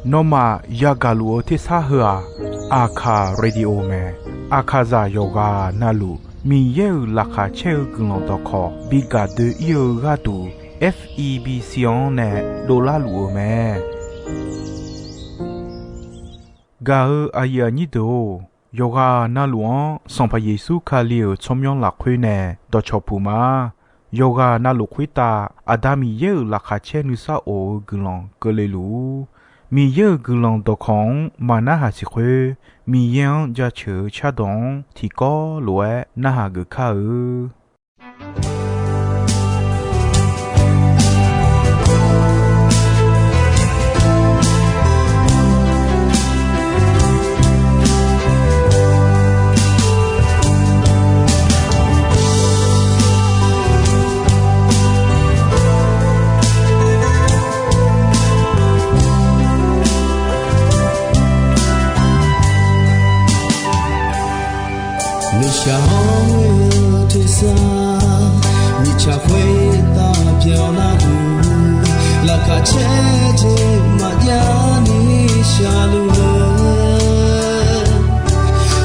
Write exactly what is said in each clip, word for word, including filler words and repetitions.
Nawmaf yagaq luf-eu tersar heu-aq, Aqkaq Radio mae. Aqkaqzaq yawqghaq navluf Miqyaer-euq laqkhaq caer-eu guiqlanq dawqkawq bi gaq doe-ir-eu gharduq, F E B C-anr nae dovlar luf-eu mae. Gaq-eu aqyuif aqnyir deuq-or, yawqghaq navluf-anr Sanqpaq Yeqsur Kali-euq tsawrmyanr lafkhoer nae dawqcawq puq ma. Yawqghaq navluf khoertav Aqda Miqyaer-euq laqkhaq caer nuisar of-eu guiqlanq keuvle luf-ur. Miqyaer-euq guiqlanq dawqkawq-anr maqnarhaq siq khoer, Miqyaer-anr jaceuq-eu cardawq-anr tiqkawv lof-aer narhaq geuf kar-eu. Nuishaq-anr ghoe-eu tersar, mirtsaq khoertav byanlar-eu, laqkhaq caer jeq maqjav ni shaqluf-eu,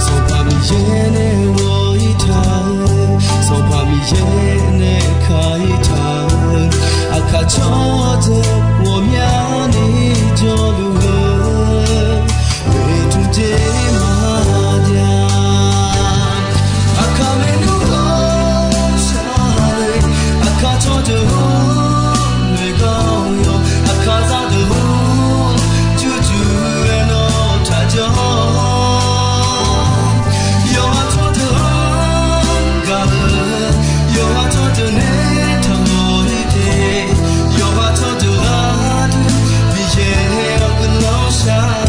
Sanqpaq Miqyaer nae ghawq-ir taq-eu, Sanqpaq Miqyaer nae ka-ir taq-eu, aqkaq tsawrdeuq ghawqmyani jawrluf-eu, oeqtmq jeq maqjav. Aqkaq maernmr-or shar-eu, aqkaq tsawrdeuq-or noeqgar-awr yawq, aqkaq zaqdeuq-or jurjur-aer nawr taqjawr. Yawqha tsawrdeuq-anr gaq-eu, yawqha tsawrdeuq nae taqmawr-ir te, yawqha tsawrdeuq gharduq Miqyaer-awr guiqlanq shar-awq.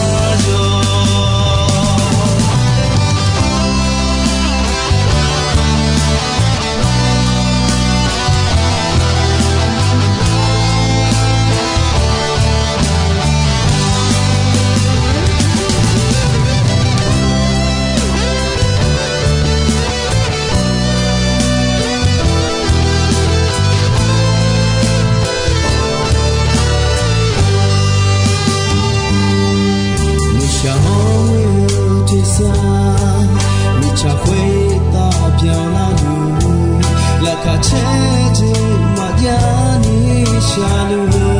Nuishaq-anr ghoe-eu tersar, mirtsaq khoertav byanlar-eu, laqkhaq caer jeq maqjav ni shaqluf-eu,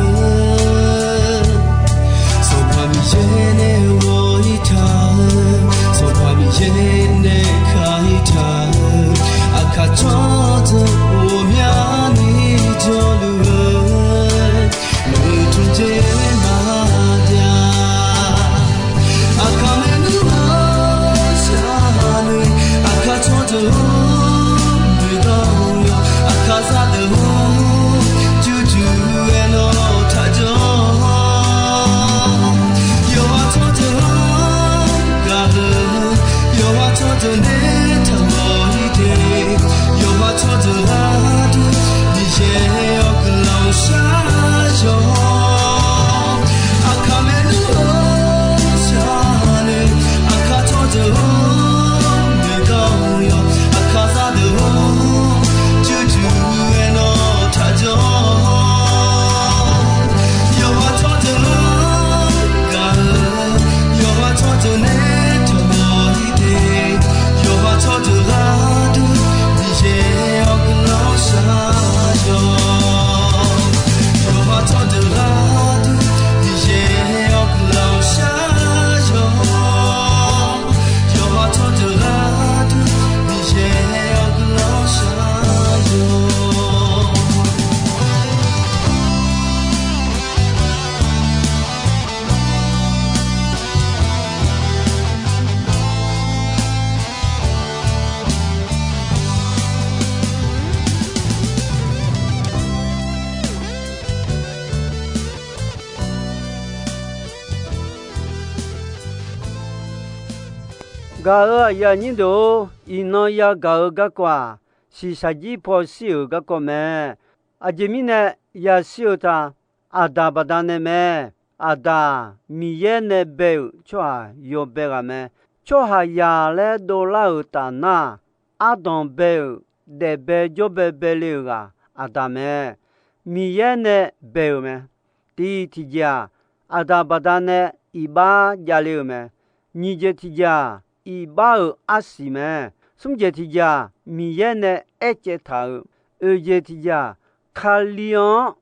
Sanqpaq Miqyaer nae ghawq-ir taq-eu, Sanqpaq Miqyaer nae ka-ir taq-eu, aqkaq tsawrdeuq ghawqmyani jawrluf-eu, oeqtmq jeq maqjav. Aqkaq maernmr-or shar-eu, aqkaq tsawrdeuq-or noeqgar-awr yawq, aqkaq zaqdeuq-or jurjur-aer nawr taqjawr. Yawqha tsawrdeuq-anr gaq-eu, yawqha tsawrdeuq nae taqmawr-ir te, yawqha tsawrdeuq gharduq Miqyaer-awr guiqlanq shar-awq. Aqkaq maernmr-or shar-eu, aqkaq tsawrdeuq-or noeqgar-awr yawq, aqkaq zaqdeuq-or jurjur-aer nawr taqjawr. Yawqha tsawrdeuq-anr gaq-eu, yawqha tsawrdeuq nae taqmawr-ir te, yawqha tsawrdeuq gharduq Miqyaer-awr guiqlanq shar-awq. Yawqha tsawrdeuq gharduq Miqyaer-awr guiqlanq shar-awq. Yawqha tsawrdeuq gharduq Miqyaer-awr guiqlanq shar-awq. Gaq-eu aqyuif aqnyir deuq-or, iqnan yagaq-eu garkawv-aq, shiqshaq jir paw shir-euq garkawv mae. Aqjeq mirnae yashir-eu ta, Aqdaq baqdanae mae. Aqdaq-aq, Miqyaer nae bae-euq tsawrhaq yawbae ghaq mae. Tsawrhaqzaq laer dovlar-euq taf nar-aq, ardanq bae-euq daefbae jawrbae bae le-euq ghaq Aqdaq mae. Miqyaer nae bae-euq mae. Tiq tiqjeq-aq, Aqdaq baqdanae iqbax javle-euq mae. Nyiq jeq tiqjeq-aq, iqbax-euq arsiq mae. Smr jeq tiqjeq-aq, Miqyaer nae aercaev taq-euq. Oeq jeq tiqjeq-aq, Kali-anr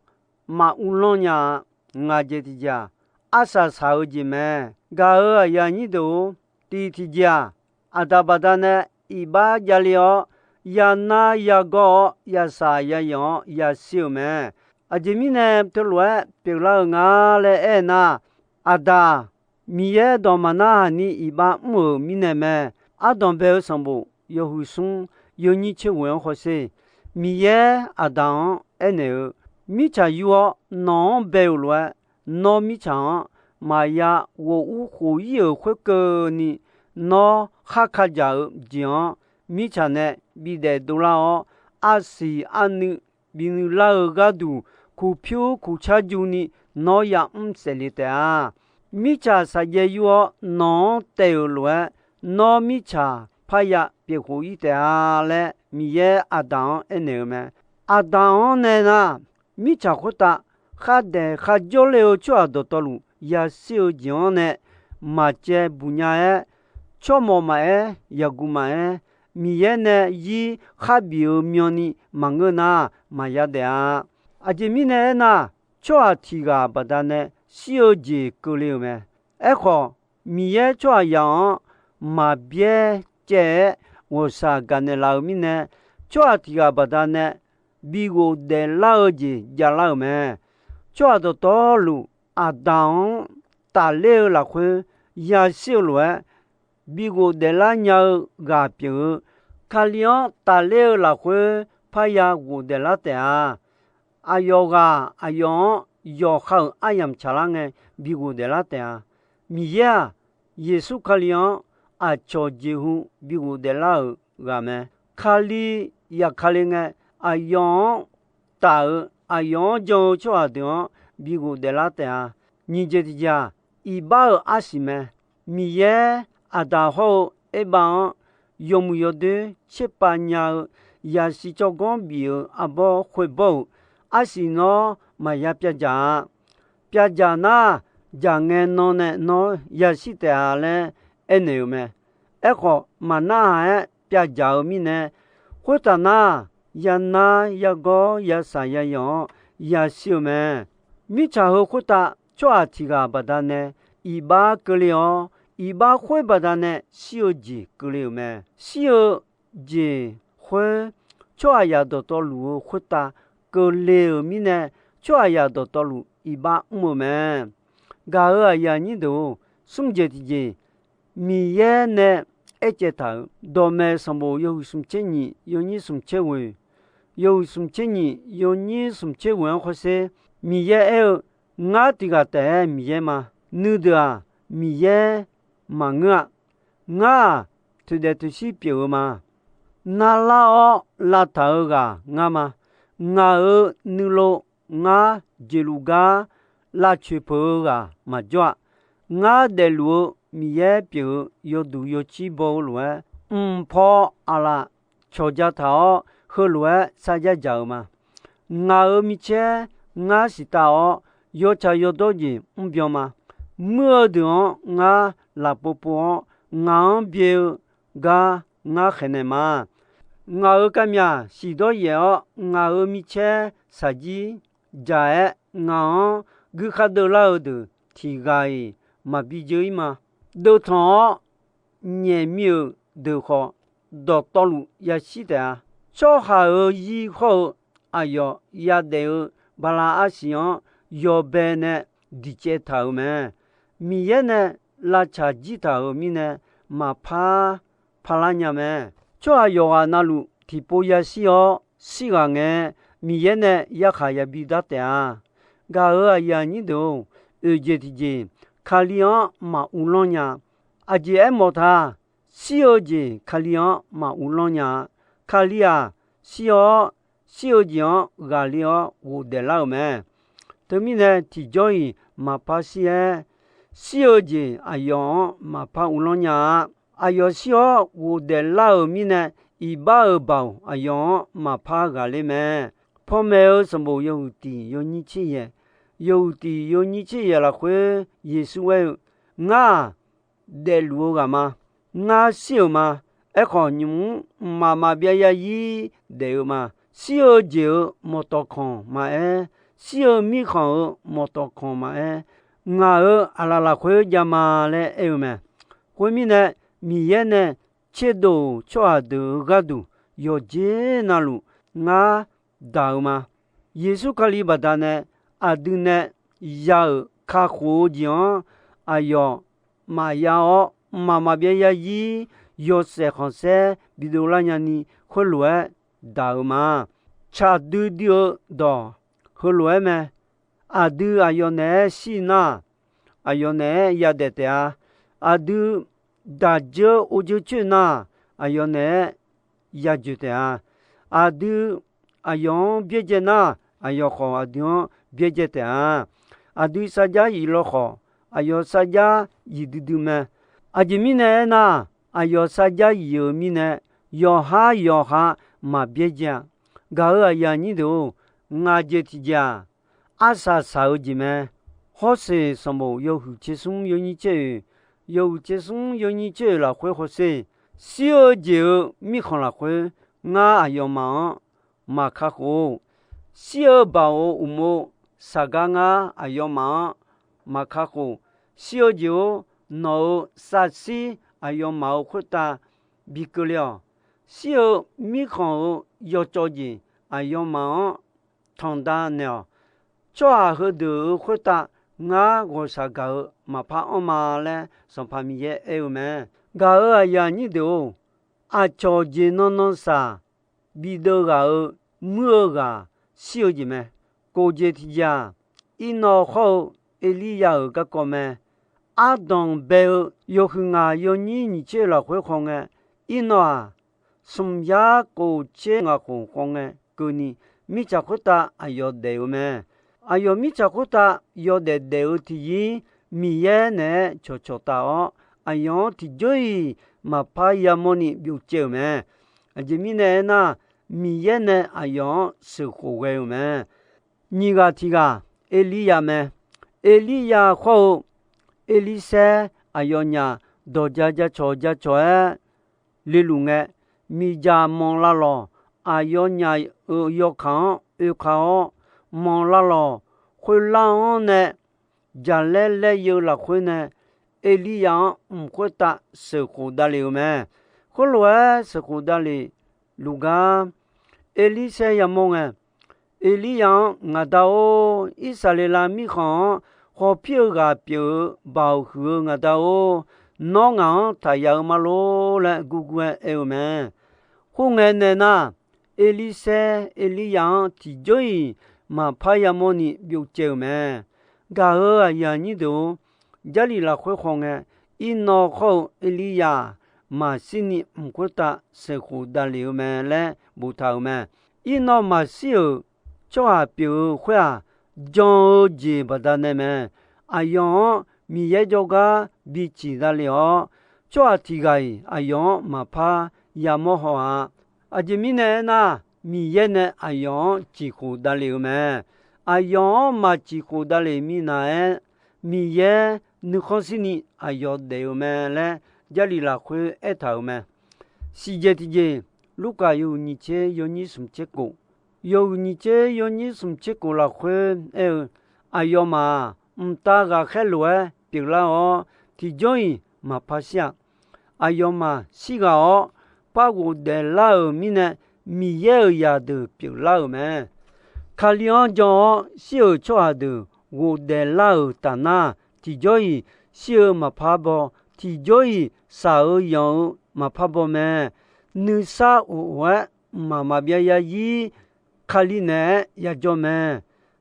maq uvlanr nya-a. Ngaq jeq tiqjeq-aq, arsaq saq-eu jeq mae. Gaq-euq aqyuif aqnyir deuq-or, tiq tiqjeq-aq, Aqdaq baqdanae iqbax javle-awr, yanar yagawr-awr, yasaq yayanq-awr yashir-euq mae. Aqjeq mirnae teulof-aer pyeuflar-eu nga laer aernar, Aqdaq Miqyaer dawq maqnar haq ni iqbax mr-euq mirnae mae. Ardanq bae-eu sanqbof yawhuiq smr yawnyir tser ghoeq-anr hawsher. Miqyaer Aqdaq-anr aernaeq-eu, Mirtsaq yur-awr nawq-anr bae-euq lof-aer, nawr mirtsaq-anr maqya ghof ur khof ir-euq khoerkeuvni, nawr khar ka jaq-eu jeq-anr mirtsaq nae bidaef dovlar-awr, arsiq arnuiv binuiv lar-eu gharduq, kuqpyur kuqcar juni nawr yamr saefle taef-a. Mirtsaq saqjaev yur-awr nawq-anr taev-euq lof-aer, nawr mirtsaq parya pyeuf khof ir taef-a laer Miqyaer Aqdaq-anr aernaeq-eu mae. Aqdaq-anr nae nar, mirtsaq khoertav khardaef kharjawr le-eu tsawrhaq dawqtawvluf yashir-eu jeq-anr nae maqcaev buqnya-aer, tsawrmawf maqaer, yaqguq maqaer, Miqyaer nae yir kharbif-eu myanni maqngeur nar, maqya daef-a. Aqjeq mirnae aernar, tsawrhaq tiq ghaq baqdanae shir-eu jeq keuvle-euq mae. Aerkhawf, Miqyaer tsawrhaqzaq-anr maqbyaer caev-aer ghawqshaq gaqnaeq laf-eu mirnae, tsawrhaq tiq ghaq baqdanae bi ghofdaef lar-eu jeq javlar-euq mae. Tsawrhaq dawqtawvluf Aqdaq-anr tafler-eu lafkhoer yashir-eu lof-aer, bi ghofdaef lar nya-eu ghaq pyeuf-eu, Kali-anr tafler-eu lafkhoer parya ghofdaef lar taef-a. Aqyawf ghaq aqyawf-anr yawqha-euq aryamq tsaqlar ngae bi ghofdaef lar taef-a. Miqyaer-aq, Yeqsur Kali-anr aqcawq jeqhu bi ghofdaef lar-euq ghaq mae. Kali yaqkale ngae, aqyawf-anr taf-eu, aqyawf-anr jan-eu tsawrhaq deuq-anr bi ghofdaef lar taef-a. Nyiq jeq tiqjeq-aq, iqbax-euq arsiq mae. Miqyaer Aqdaq hawr-eu Erbav-anr yawmuiq yawdoer tserpav nya-eu yasiq tsawrganr bif-euq arbawr khoerbawr-euq arsiq nawr maqya pyavdzaq-a. Pyavdzaq nar, dzaq ngae nan nae nawr yashir taef-a laer aernaeq-euq mae. Aerkhawf, maqnarhaq-aer pyavdzaq-eu mirnae, khoertaf nar, yanar yagawr yasaq yayanq-awr yashir-eu mae. Mirtsaq heu khoertav tsawrhaq tiq ghaq baqdanae iqbax keuvle-awr, iqbax khoer baqdanae shir-eu jeq keuvle-euq mae. Shir-eu jeq khoer tsawrhaqzaq dawqtawvluf-eu khoertav keuvle-euq mirnae, tsawrhaqzaq dawqtawvluf iqbax mr-eu mae. Gaq-euq aqyuif aqnyir deuq-or, smr jeq tiqjeq, Miqyaer nae aercaev taq-euq dawqmaeq sanqbof yawhuiq smq tser nyiq yawnyir smq tser ghoeq, yawhuiq smq tser nyiq yawnyir smq tser ghoeq-anr hawsher. Miqyaer aer-eu, Ngar tiq ghaq taef-aer Miqyaer ma. Nuideuq-aq, Miqyaer maqngeur-a. Ngar-aq, toeqdaef toeqshir pyeuf-eu ma. Narlar-awr lavtaq-eu ghaq ngar ma. Ngaq-euq nuilov ngar jeqluf gar lavcoeq peuq-eu ghaq maqjawr-a. Ngar daefluf-eu Miqyaer pyeuf-eu yawduq yawcir baw-eu lof-aer, mq paw aqlaf cawqja taq-awr, heulof-aer sarjar dzaq-eu ma. Ngaq-euq micaer ngar siqtav-awr, yawtsaq yawdawr jeq mrbyan ma. Muir-eu deuq-anr ngar lafpov pov-awr, ngaq-anr byae-eu gar ngar khaeqnaeq ma. Ngaq-euq kavmyaq siqdawr yaef-awr, ngaq-euq micaer saqjir dzaq-aer, ngaq-anr guiqkhar deuvlar-eu deuq tiq ghaq-iq maqbi dzeur-ir ma. Deuvtanq-awr nyaef mi-euq deuq khawf, dawqtawvluf yashir taef-a. Tsawrhaq-euq zir hawr-eu aqyawf yadaef-eu bala arsiq-anr yawbae nae diqcaev taq-euq mae. Miqyaer nae lavtsaq jir taq-euq mirnae, maqpar parlar nya mae. Tsawrhaq yawqghaq navluf tiqpov yashir-awr shirghaq ngae, Miqyaer nae yarkhaq yabi dar taef-a. Gaq-euq aqyuif aqnyir deuq-or, oeq jeq tiqjeq, Kali-anr maq uvlanr nya. Aqjeq aermawf ta, shir-eu jeq Kali-anr maq uvlanr nya-a. Kali-aq, shir-awr, shir-eu jeq-anr ghaqle-awr ghofdaef lar-euq mae. Teumirnae, tiqjawr-iq maqpar shir-aer, shir-eu jeq aqyawf-anr maqpar uvlanr nya-a. Aqyawf shir-awr ghofdaef lar-euq mirnae, iqbax-euq baoq aqyawf-anr maqpar ghaqler mae. Panmaeq-eu sanqbof yawhuiq tiq yawnyir tser yaeq, yawhuiq tiq yawnyir tser yaeq lafkhoer Yeqsur aer-eu, Ngar-aq, daefluf-eu ghaq ma. Ngar shir-euq ma. Aerkhawf, nymq-mr mqmaq maqbyav yarzir daef-eu ma. Shir-eu jeq-euq mawqtawq kanq maqaer, shir-eu mirkhanq-euq mawqtawq kanq maqaer, ngaq-euq aqlaf lafkhoer jav ma laer aer-eu mae. Khoermirnae, Miqyaer nae tserdov-euq tsawrhaq deuq-euq gharduq yawqjeq navluf ngar daq-eu ma. Yeqsur Kali baqdanae aqdui nae ya-euq kakhof-eu jeq-anr aqyawf maqya-awr, mqmaq maqbyav yarzir yawshaef khanqsaer bidov lar nyani khoerlof-aer daq-eu ma. Tsaq duidui-eu dawq heulof-aer mae. Aqdui aqyawf naeq-aer shir nar, aqyawf naeq-aer yadaef taef-a. Aqdui daq dzeur or dzeur coer nar, aqyawf naeq-aer yajoeq taef-a. Aqdui aqyawf-anr byaerdzae nar, aqyawf khawf aqdui-anr byaerdzae taef-a. Aqdui sarjax yif law khawf, aqyawf sarjax yif duidui mae. Aqjeq mirnae aernar, aqyawf sarjax yif-euq mirnae, yawqhar yawqha maqbyaerdzae-a. Gaq-euq aqyuif aqnyir deuq-or, ngaq jeq tiqjeq-aq, arsaq saq-eu jeq mae. Hawrseq sanqbof yawhuiq tser smr yawnyir tser oeq, yawhuiq tser smr yawnyir tser oeq lafkhoer hawsher, shir-eu jeq-euq mirkhanq lafkhoer ngar aqyawfmaf-anr maqkakhof-or, shir-eu baoq-euq uqmov saqgar ngar aqyawfmaf-anr maqkakhof. Shir-eu jeq-or, nawq-euq savshir aqyawfmaf-euq khoertav bi keuvle-awq. Shir-eu mirkhanq-euq yawcawv jeq aqyawfmaf-anr tanqda naeq-awq. Tsawrhaq heudeuq-euq khoertav ngar ghawqshaq gaq-eu maqpar anr ma laer Sanqpaq Miqyaer aer-eu mae. Gaq-euq aqyuif aqnyir deuq-or, aqcawq jeq nan nan saq bideuv ghaq-euq muir-eu ghaq shir-eu jeq mae. Kof jeq tiqjeq-aq, Irnawv hawr-eu Erliryav-euq garkawv mae. Ardanq bae-eu yawhuiq ngaq yawnyir nyiq tser lafkhoer khawf ngae, Irnawv-aq, smq yar kof tser ngaq khof khawf ngae keuvni, mirtsaq khoertav aqyawf daef-eu mae. Aqyawf mirtsaq khoertav yawdaef daef-eu tiqzir, Miqyaer naeq-aer cawqcawq taf-awr, aqyawf-anr tiqjawr-iq maqpar yamawrni byovcaev-euq mae. Aqjeq mirnae aernar, Miqyaer nae aqyawf-anr sheuqkhof ghae-euq mae. Nyiq ghaq tiq ghaq, Erliryav mae. Erliryav khawr-eu Erlirsaer aqyawfnyaf dawq ja ja cawq ja cawq-aer leluf ngae, miqdzaq manq lavlawq aqyawfnyaf-euq yawkaq-anr oekaq-awr, manq lavlawq khoerlar-anr nae jaqlaer laeryeu lafkhoer nae Erliryav-anr mq khoertav sheuqkhof davlef-eu mae. Khoerlof-aer sheuqkhof davlef luf gar, Erlirsaer yamawr ngae, Erliryav-anr, Ngaq Da-or, Irsaqleqlav mirkhanq-anr hawpir-eu ghaq pyeuf-eu baoq huiq-eu ngaq Da-or, nawr ngaq-anr taqya-eu ma lor laer gurgur-aer aer-eu mae. Khoerngae nae nar, Erlirsaer Erliryav-anr tiqjawr-iq maqpar yamawrni byovcaev-euq mae. Gaq-euq aqyuif aqnyir deuq-or, Jarlif lafkhoer khawf ngae, Irnawv khawr-eu Erliryav maqshirni mq khoertav sheuqkhof davlef-eu mae laer boftaq-euq mae. Irnawv maqshir-euq tsawrhaq pyeuf-eu khoer-aq, jan-eu jeq baqdanae mae. Aqyawf-anr Miqyaer jawrgar biciq davlef-awr, tsawrhaq tiq ghaq-iq aqyawf-anr maqpar yamawr haw-a. Aqjeq mirnae aernar, Miqyaer nae aqyawf-anr ciqkhof davlef-eu mae. Aqyawf-anr maqciqkhof davlef minav-aer, Miqyaer nuikhanr shirni aqyawf daef-eu mae laer Jarlif lafkhoer aertaq-euq mae. Siqjeq tiqjeq, Lurkaf yawhuiq nyiq tser yawnyir smq tser kof, yawhuiq nyiq tser yawnyir smq tser kof lafkhoer aer-eu, aqyawfmaf-aq, mqtav ghaqkhaer lof-aer pyeuflar-awr, tiqjawr-iq maqpar shir-a. Aqyawfmaf shirghaq-awr, par ghofdaef lar-euq mirnae, Miqyaer-euq zaqdeuq pyeuflar-euq mae. Kali-anr jan-awr shir-euq tsawrhaq deuq ghofdaef lar-euq tafnar, tiqjawr-iq shir-eu maqpar baw, tiqjawr-iq shaq-eu yanq-eu maqpar baw mae. Nuisar of-aer mqmaq maqbyav yarzir Kali naeq-aer yajawr mae.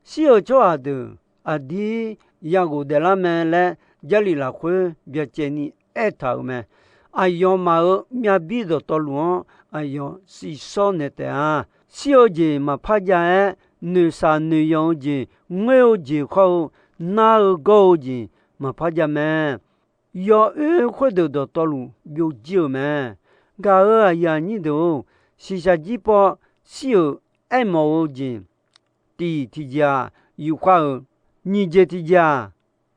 Shir-euq tsawrhaq deuq aqdir ya ghofdaef lar mae laer Jarlif lafkhoer byacaevni aertaq-euq mae. Aqyawfmaf-euq myavbir dawqtawvluf-anr aqyawf siqshawr naeq taef-a. Shir-eu jeq maqpar jav-aer, noeqshaq noeqyanq-eu jeq, ngoer-eu jeq khawr-eu, nar-eu gawr-eu jeq maqpar jav mae. Yawoer khoerdeuq dawqtawvluf byovjir-euq mae. Gaq-euq aqyuif aqnyir deuq-or, shiqshaq jir paw shir-euq aermawf-eu jeq tiq tiqjeq-aq, yufkhav-euq Nyiq jeq tiqjeq-aq,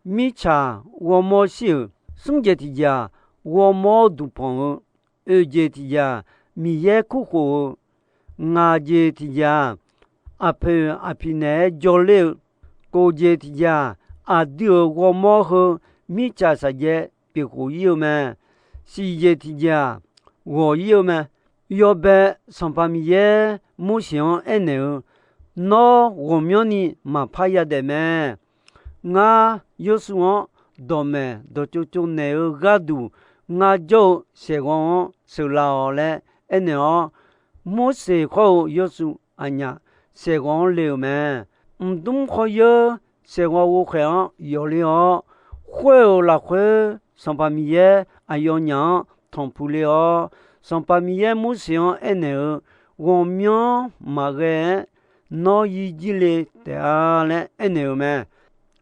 mirtsaq ghawrmawr shir-euq. Smr jeq tiqjeq-aq, ghawrmawr duqpanq-eu. Oeq jeq tiqjeq-aq, Miqyaer kurkhof-eu. Ngaq jeq tiqjeq-aq, aqpoeq aqpiq naeq-aer jawrler-eu. Kof jeq tiqjeq-aq, aqdui-euq ghawrmawr heu mirtsaq saqjaev pyeufkhof ir-eu mae. Siq jeq tiqjeq-aq, ghawq ir-eu mae. Yawbae Sanqpaq Miqyaer Morseq-anr aernaeq-eu, Nawr ghawqmyanrni maqpar yadaef mae. Ngar Yawrshuv-anr dawqmaeq dawqtsov tsovnaeq-eu gharduq, ngar jawr-eu saeqghawv-anr sheuqlaf-awq laer aernaeq-awr, Morseq khawr-eu Yawrshuv aqnyaf saeqghawv-anr le-euq mae. Mqdmr khawr yeur saeqghawv ghovkhaeq-anr yawfler-awr, khoer-euq lafkhoer Sanqpaq Miqyaer aqyawfnyaf-anr tanqpuq le-awr, Sanqpaq Miqyaer Morseq-anr aernaeq-eu, Ghawqmyanr maqghae-aer nawr yirjir le taef-a laer aernaeq-euq mae.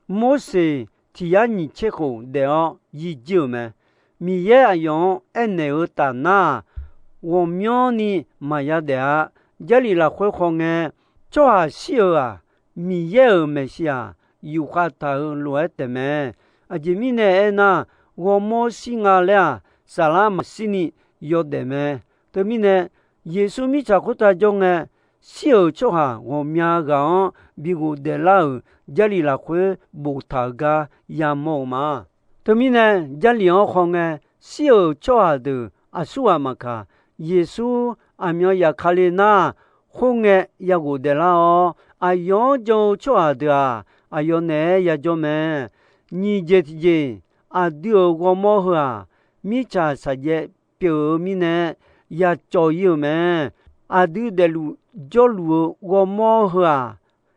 Morseq tiq yar nyiq tser khof daef-awr yirjir-euq mae. Miqyaer aqyawf-anr aernaeq-eu tafnar-aq, ghawqmyanrni maqya daef-a. Jarlif lafkhoer khawf ngae, tsawrhaq shir-euq-aq, Miqyaer-euq maeqshi-aq, yufkhav taq-euq lof-aer taefmae. Aqjeq mirnae aernar, ghawrmawr shir nga laer-aq, saflar maqshirni yawdaef mae. Teumirnae, Yeqsur mirtsaq khoertav jawr ngae, shir-euq tsawrhaq ghawqmya ghaq-anr bi ghofdaef lar-euq Jarlif lafkhoer boftaq-euq gar yamawr-euq ma. Teumirnae, Jarlif-anr khawf ngae, shir-euq tsawrhaq deuq aqsurghaq maqkaq, Yeqsur aqmyan yaf Kali nar, khoerngae ya ghofdaef lar-awr, aqyawf-anr jan-eu tsawrhaq deuq-aq, aqyawf naeq-aer yajawr mae. Nyiq jeq tiqjeq, aqdui-euq ghawrmawr heu-aq, mirtsaq saqjaev pyeuf-eu mirnae, yacawv ir-euq mae. Aqdui daefluf jawrluf-eu ghawrmawr heu-aq,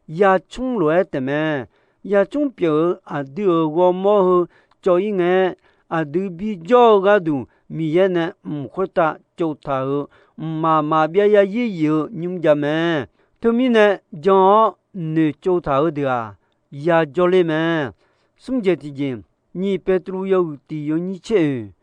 yacmr lof-aer taefmae. Yacmr pyeuf-eu aqdui-euq ghawrmawr heu cawv ir ngae, aqdui bijawr-eu gharduq Miqyaer nae mq khoertav tsovtaq-euq, mqmaq maqbyav yaryir yif-eu nymr jav mae. Teumirnae, jan-awr noeqtsov taq-eu deuq-aq, yajawr ler mae. Smr jeq tiqjeq, nyiq Beqtuvluv yawhuiq tiq yawnyir tser oeq,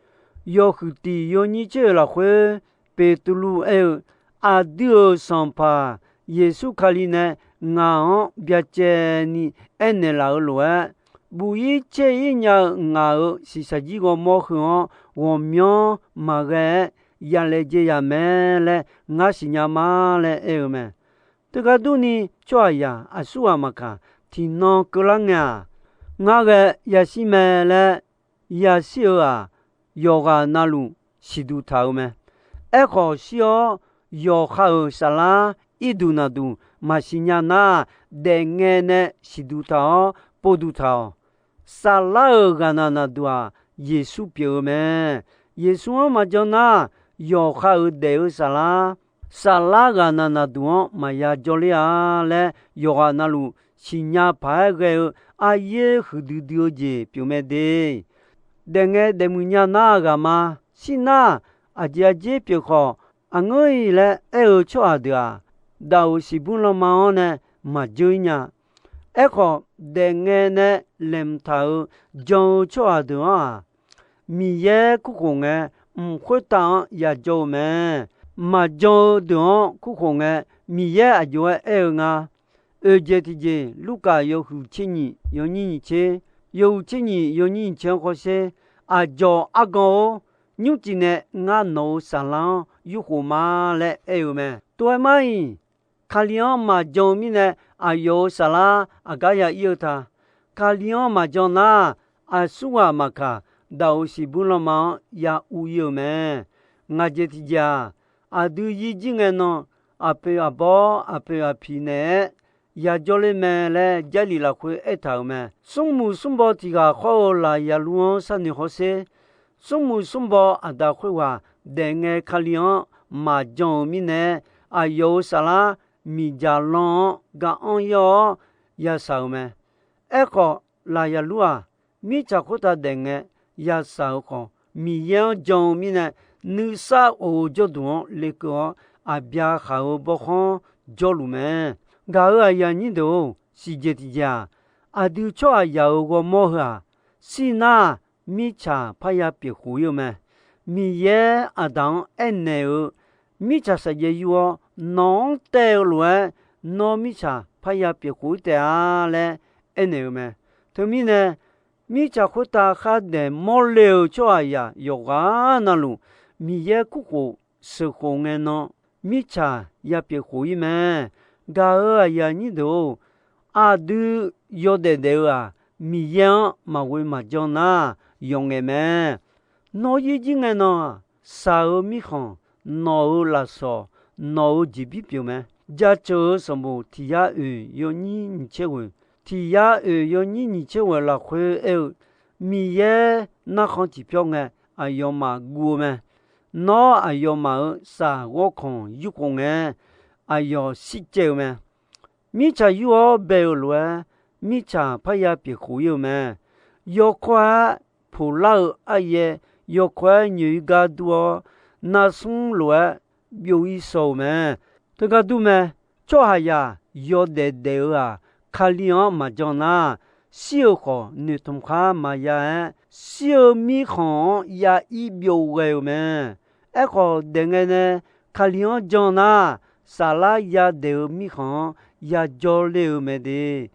yawhuiq tiq yawnyir tser oeq lafkhoer, Beqtuvluv aer-eu, Aqdui-euq Sanqpaq Yeqsur Kali nae ngaq-anr byacaevni aernaeq laf-eu lof-aer, buf ir caer ir nya-eu ngaq-euq shiqshaq jir ghawrmawr heu-anr ghawqmyanr maqghae-aer yalaejae yaq mae laer ngar siqnya ma laer aer-eu mae. Teugar durni, tsawrhaqzaq aqsurghaq maqkaq, tiqnan keuvlar ngae-aq, ngar ghae yashir mae laer yashir-eu-aq, yawqghaq navluf siqduq taq-euq mae. Aerkhawf, shir-awr yawqha-euq saflar irduq naqduq maqsiq nya nar, daefngae nae siqduq taq-awr povduq taq-awq. Saflar-euq ghaqnaq naqduq-aq, Yeqsur pyeuf-eu mae. Yeqsur-anr maqjan nar, yawqha-euq daef-eu saflar, saflar ghaqnaq naqduq-anr maqya jawrler-a laer, yawqghaq navluf siqnya paq-aer ghae-eu aryaer huiqdui dui-eu jeq pyeuf mae de. Daefngae daefmuiq nya nar ghaq ma. Shir nar, aqjeq aqjeq pyeuf khawf, aqngeur-iq laer aer-eu tsawrhaq deuq-aq, daq-euq siqbur lanma-anr nae maqjeur ir nya. Aerkhawf, daefngae nae laeqhmq taq-euq jan-eu tsawrhaq deuq-anr-aq, Miqyaer kurkhof ngae, mq khoertav-anr yajawr-eu mae. Maqjan-eu deuq-anr kurkhof ngae, Miqyaer aqjox-aer aer-eu nga. Oeq jeq tiqjeq, Lurkaf yawhuiq tser nyiq yawnyir nyiq tser, yawhuiq tser nyiq yawnyir nyiq tser-anr khawf sher, Aqdzawq argan-or, nymrcif nae ngar nawq-euq saflar-anr yurkhof ma laer aer-eu mae. Tov-aer mar-iq, Kali-anr maqjan-eu mirnae, aqyawf-euq saflar aqgar ya ir-eu ta. Kali-anr maqjan nar, aqsurghaq maqkaq, daq-euq siqbur lanma-anr ya uv ir-eu mae. Ngaq jeq tiqjeq-aq, aqdui yirjir ngae nan, aqpoeq aqbawr aqpoeq aqpiq naeq-aer yajawr ler mae laer Jarlif lafkhoer aertaq-euq mae. Smrmuiq smrbaw tiq ghaq khawr-eu Lafyaqlur-anr sharnoeq hawsher. Smrmuiq smrbaw aqda khoerghaq daefngae Kali-anr maqjan-euq mirnae, aqyawf-euq saflar miqdzaq lan-anr ga anr ir-awr yashaq-euq mae. Aerkhawf, Lafyaqlur-aq, mirtsaq khoertav daefngae yashaq-euq khawf, Miqyaer-anr jan-eu mirnae, nuisar of-eu jawrduq-anr lekeuv-awr, aqbya khaq-eu bawrkhanr jawrluf mae. Gaq-euq aqyuif aqnyir deuq-or, siqjeq tiqjeq-aq, aqdui tsawrhaqzaq-euq ghawrmawr heu-aq, shir nar mirtsaq parya pyeuf khof ir-eu mae. Miqyaer Aqdaq-anr aernaeq-eu, Mirtsaq saqjaev yur-awr, nawq-anr taev-eu lof-aer, nawr mirtsaq parya pyeuf khof ir taef-a laer aernaeq-eu mae. Teumirnae, mirtsaq khoertav khardaef mawrle-eu tsawrhaqzaq yawqghaq navluf, Miqyaer kurkhof sheuqkhof ngae nan, mirtsaq ya pyeuf khof-ir mae. Gaq-euq aqyuif aqnyir deuq-or, aqdui yawdaef daef-eu-aq, Miqyaer-anr maqghoe maqjan nar, yawf ngaef mae. Nawr yaerjir ngae nan-aq, shaq-eu mirkhanq, nawq-euq lafsawq, nawq-euq jeqbir pyeuf mae. Jaceuq-euq sanqbof tiq yar oeq yawnyir nyiq tser ghoeq, tiq yar oeq yawnyir nyiq tser ghoeq lafkhoer aer-eu, Miqyaer narkhan tiqpyawr ngae, aqyawfmaf guv-eu mae. Nawr aqyawfmaf-euq shaq ghawrkhanq yurkhof ngae, aqyawf shircaev-eu mae. Mirtsaq yur-awr bae-euq lof-aer, mirtsaq parya pyeuf khof-ir-eu mae. Yawkawr-aer poqlar-eu aryaer, yawkawr-aer nyoeq-ir gar dur-awr, narsmr lof-aer byov-ir shaw-eu mae. Teugar dur mae. Tsawrhaqzaq yawdaef daef-eu-aq, Kali-anr maqjan nar, shir-eu khawf noeqtmq khar maqya-aer, shir-eu mirkhanq-anr ya ir byov ghae-eu mae. Aerkhawf, daefngae nae Kali-anr jan nar, saflar yadaef-eu mirkhanq-anr yajawr ler-eu mae de.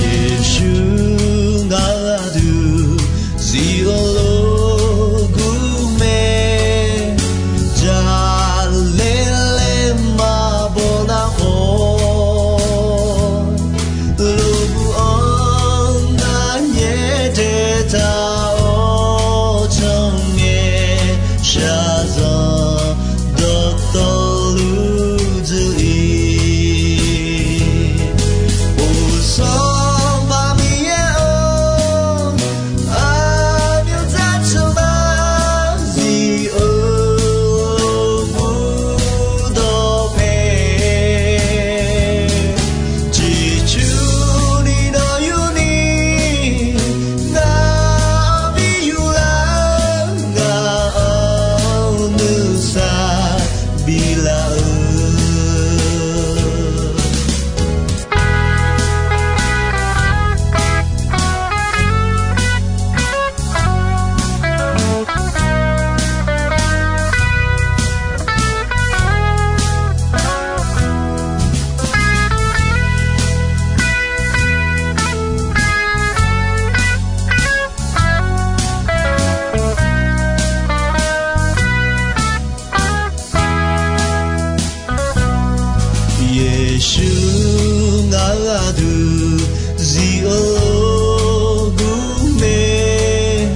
Yeqsur ngaq-euq aqdui zif-eu lof gur mae. Jaqlaer laer maqbaw nar khawf, lof-anr ngar nyaer tae taq-awr, tsawrngae shaqzanq dawqtawvluf dzuif-ir. Uqsanq maqbif yaer-awr, aqmyanzar tsanqma zif-eu lof gur dawqpae. Ciqcurni nawq yurni, ngaq-anr bi yurlar, ngaq-anr nuisar biflar-eu. Yeqsur ngaq-euq aqdui zif-eu lof gur mae.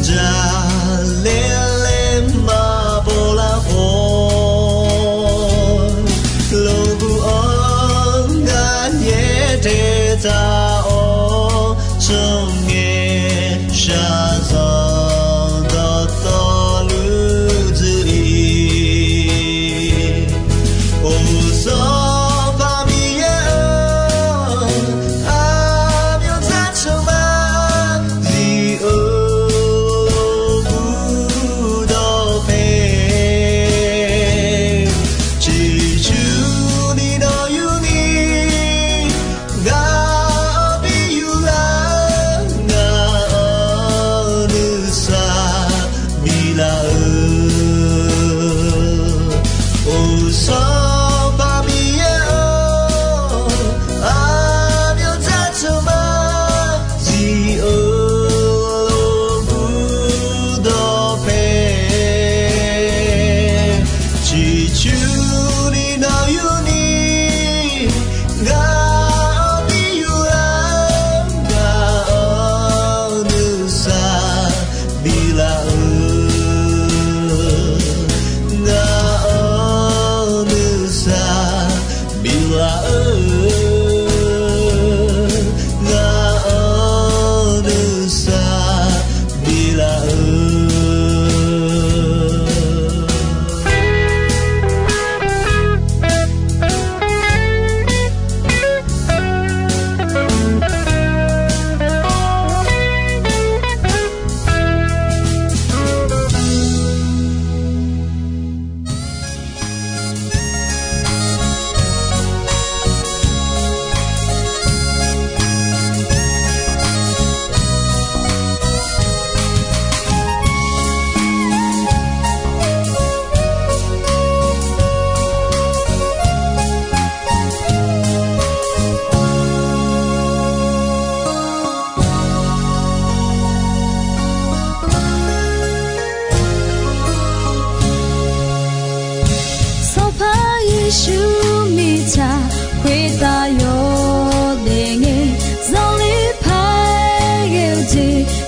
Jaqlaer laer maqbaw lar khawf, lof gur-anr ngar nyaer tae taq-awr, tsawrngae shaqzanq dawqtawvluf dzuif-ir. Uqsanq paq Miqyaer-anr, aqmyanzar tsanqma zif-eu lof gur dawqpae. Ciqcurni nawq yurni, ngaq-anr bi yurlar, ngaq-anr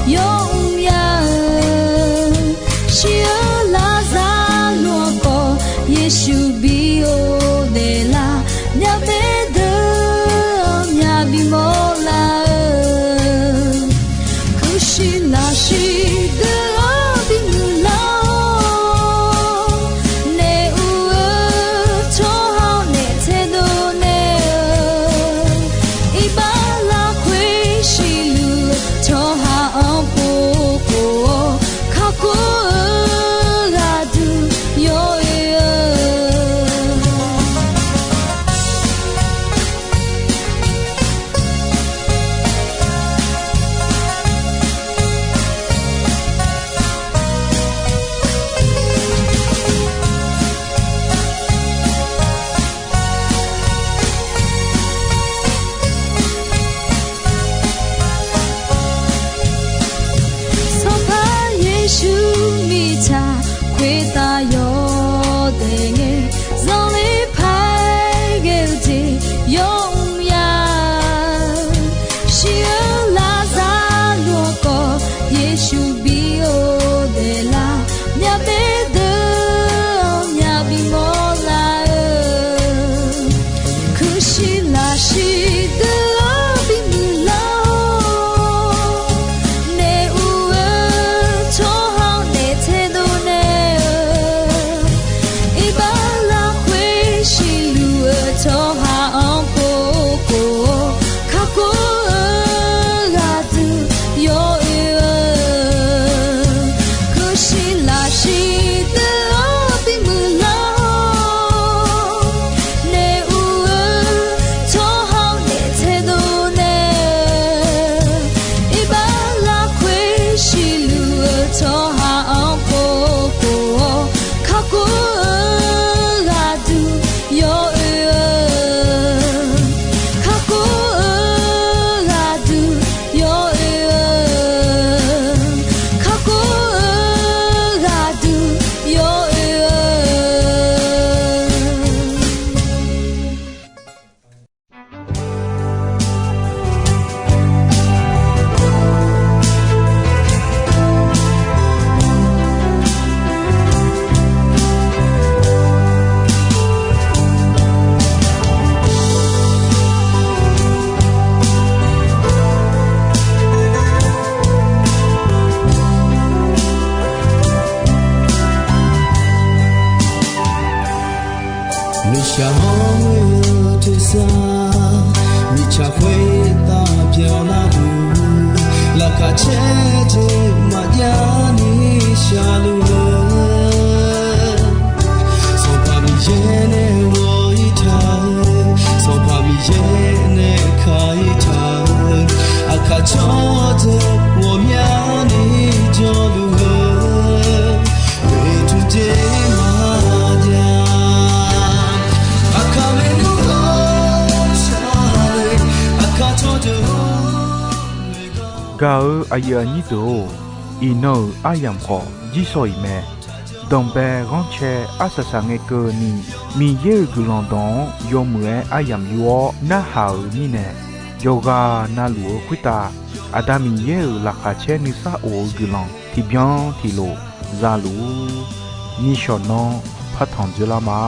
yawmr ya-eu, shir-eu larzar lof-anr khawf Yeqsur bi-or daeflar, myavbaef deuq-anr myavbi mawrlar-eu, kuirshiq lafshiq deuq-anr bimuiq lar-awr, naef uv-eu tsawrhaq-anr naef taedov naeq-eu, iqbax lafkhoer siqluf-eu tsawrhaq-anr povkhof-awr, kakhof-eu gharduq yawoe-eu. Sanqpaq Yeqsur mirtsaq khoertav yawdaef ngae, zanqler paq-aer ghae-eu jeq yawmr ya-eu, shir-eu larzar lof-anr khawf Yeqsur bi-or daeflar, myavbaef deuq-anr myavbi mawrlar-eu, kuirshiq lafshiq deuq-anr bimuiq lar-awr, naef uv-eu tsawrhaq-anr naef taedov naeq-eu, iqbax lafkhoer siqluf-eu tsawrhaq-anr povkhof-awr, kakhof-eu gharduq yawoe-eu, kuirshiq lafshiq deuq-anr bimuiq lar-awr, naef uv-eu tsawrhaq-anr naef taedov naeq-eu, iqbax lafkhoer siqluf-eu tsawrhaq-anr povkhof-awr, kakhof-eu gharduq yawoe-eu, kakhof-eu gharduq yawoe-eu, kakhof-eu gharduq yawoe-eu. Nuishaq-anr ghoe-eu tersar, mirtsaq khoertav pyeuflar-eu, laqkhaq caer jeq maqjav ni shaqluf-eu, Sanqpaq Miqyaer nae ghawq-ir taq-eu, Sanqpaq Miqyaer nae ka-ir taq-eu, aqkaq cawrdeuq ghawqmyani jawrluf-eu, oeqtmq jeq maqjav. Aqkaq maernmr-anr shar-eu, aqkaq cawrdeuq-anr gaq-eu aqyuif aqnyir deuq-or, iqnan-euq aryamq khawf jirsawq iq mae. Danqbae ghanrcae arsaq saq ngae keuvni, Miqyaer-euq guiqlanq dawq-anr yawmuiq-aer aryamq yur-awr narhaq-euq mirnae, yawqghaq navluf-eu khoertav Aqda Miqyaer-euq laqkhaq caer nuisar of-eu guiqlanq tiqbyan tiqlof za luf-ur. Nishawq nanr partanq dzoerlar ma.